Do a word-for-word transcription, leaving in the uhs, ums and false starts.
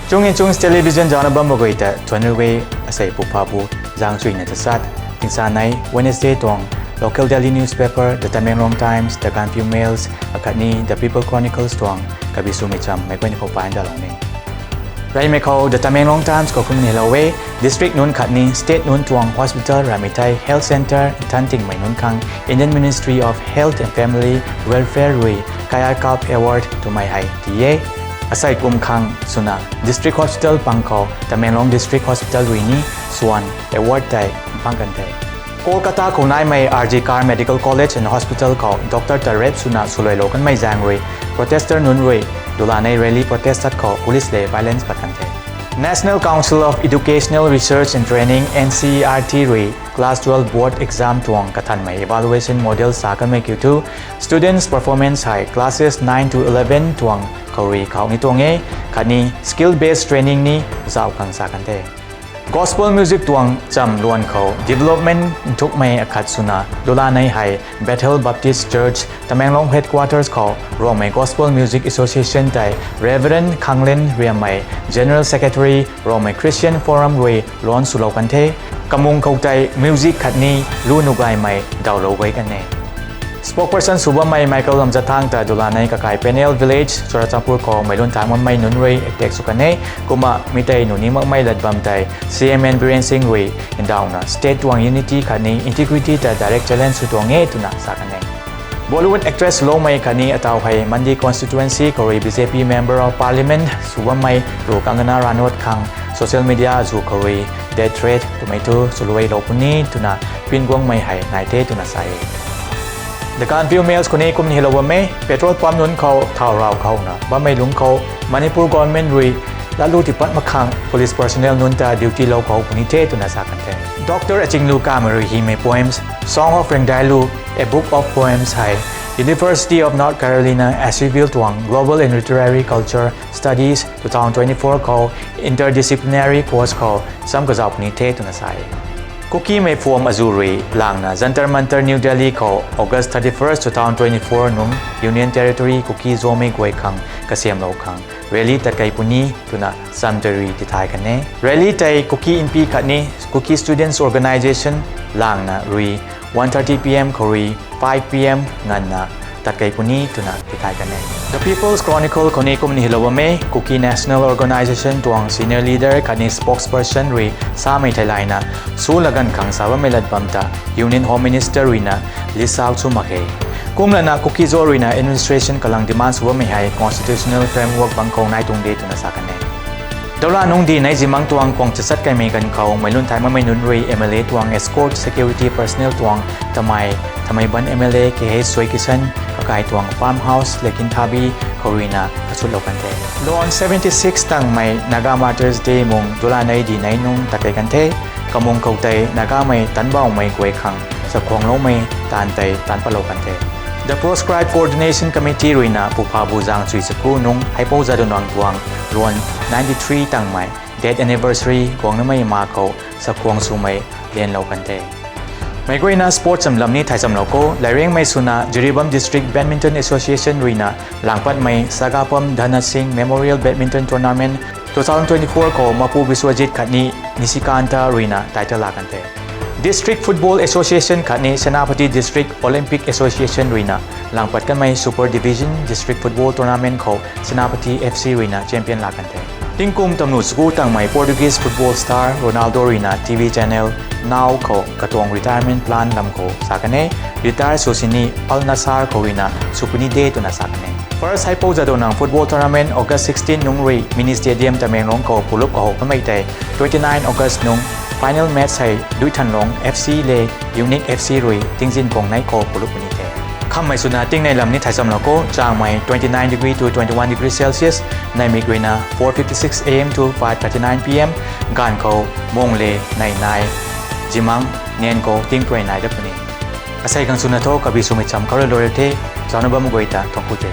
Chung Inchung Television zaucna bam mak guay ta thuanc rui e. Asei puphabu zaeng chuina tachat tingsa nei Wednesday tuang local daily newspaper The Tamenglong Times, The Gaanphiu Mails akhatni The People Chronicles tuang kabi swmei cham meic guayna khou paina dalou ni. Reymei khou The Tamenglong Times khou kumna helou e: District nunc khatni state nunc tuang hospital ramei thei health centre nthan tingmei nunc khang Indian Ministry of Health and Family Welfare rui Kayakalp Award twmei hei ti e. Asei kum khang swna district hospital pang khou Tamenglong District Hospital rui ni swan award tei mphang kan the. Kolkata khou naimei R G Kar Medical College and Hospital khou doctor ta rape swna swluailou kanmei zaeng rui protester nunc rui dulanei rally protest tat khou police le violence pat kan the. National Council of Educational Research and Training, N C E R T rui class twelve board exam tuang kathanmei evaluation model sa kanmei kiu thu students performance hei classes nine to eleven tuang khou rui khou ni tuang e, khatni skill based training ni zauh khang sa kan the. Gospel music tuang cham luan khou development nthukmei akhat swna dulanei hei Bethel Baptist Church Tamenglong Headquarters khou Rongmei Gospel Music Association tei Reverend Khanglen Riammei, General Secretary, Rongmei Christian Forum rui luan swlou kan the. Kamung khou tei music khatni lu nuh gaymei dawlou guay kan e. Spokesperson sw bammei Michael Lamjathang ta dulanei kakai Peniel Village, Churachandpur khou meic lun thangc bammei nunc rui attack sw kan e. Kumna mi tei nuh ni makmei lat bam tei C M N Biren Singh rui ndauhna state tuang unity khatni integrity ta direct challenge sw tuang e twna sa kan e. Bollywood actress swloumei khatni ataw hei Mandi constituency khou rui B J P Member of Parliament sw bammei ru Kangana Ranaut khang social media zu khou rui death threat twmei thu swluailou puni twna pinguangmei hei nai the twna sa e. The Gaanphiu Mails khou ni kumna helou bam e: Petrol pump nunc khou thau raw khouna bammei lungc khou Manipur government rui latlu tipat mak khang police personnel nunc ta duty lou khou puni the twna sa kan the. Doctor Achinglu Kamei rui himei poems Song of Rengdailu, A Book of Poems hei University of North Carolina Asheville tuang Global and Literary Culture Studies two thousand twenty-four khou interdisciplinary course khou sam kazauh puni the twna sa e. Kukimei form azu rui langna Jantar Mantar New Delhi khou August thirty-first, two thousand twenty-four nung Union Territory Kuki-Zomei guay khang kasiamlou khang rally tatkei puni twna cham tei rui tithay kan e. Rally tei Kuki Inpi khatni Kuki Students Organisation langna rui one thirty P M khou rui five P M nganvna tatkei puni twna tithay kan e. The People's Chronicle khou ni kumna helou bam e: Kuki National Organisation tuang senior leader khatni spokesperson rui samei theilayna su laganv khang sa bammei lat bam ta Union Home Minister ruina list out sw mak khe. Kumlana Kuki-Zo ruina administration kalang demand sw bammei hei constitutional framework bang khou nai tuang de twna sa kan e. Dawla nungcdi nei zimang tuang kuang chachat kaimei ganv khou meic lun thangc bammei nunc rui M L A tuang escort security personnel tuang tamei, Thameiban M L A Kh Soikishan kakai tuang farm house Lekinthabi khou ruina kasutlou kan the. Lon seventy-six tangmei Naga Martyrs' Day mung dawla neidi nei nung tatkei kan the. Kamung khou tei Nagamei tanbauhmei guay khang chakhwangloumei taanv tei taanc patlou kan the. The Proscribed Coordination Committee ruina puphabu zaeng chui chaku nung Haipou Jadonang tuang lon ninety-three tangmei death anniversary guangnamei ma khou chakhwang swmei lianlou kan the. Meic guayna sports chamlam ni thai chamlou khou, Lairiangmei swna Jiribam District Badminton Association ruina langpatmei Sagapam Dhana Singh Memorial Badminton Tournament two thousand twenty-four khou Mapu Biswajit khatni Nishikanta ruina title la kan the. District Football Association khatni Senapati District Olympic Association ruina langpat kanmei Super Division District Football Tournament khou Senapati F C ruina champion la kan the. Tingkum tamlu chaku tangmei Portuguese football star Ronaldo ruina T V channel Now khou katuang retirement plan lam khou sa kan e, retire sw sini Al Nassr khou ruina sw puni de twna sa kan e. First Haipou Jadonang Football Tournament August sixteen nung rui Mini Stadium Tamenglong khou pulup kahou kanmei tei twenty-nine August nung final match hei Duithanlong F C le Unique F C rui tingzin kuang nei khou pulup puni the. Khammei swna tingnei lam ni thai chamlou khou, changmei twenty-nine degree to twenty-one degree Celsius, neihmik ruina four fifty-six A M to five thirty-nine P M, gaanv khou mung le nei nai, zimang nian khou tingtuai nai dat puni. Asei khang swna tho kabi swmei cham khou rui lou the, zaucna bam guay ta thuanc ku the.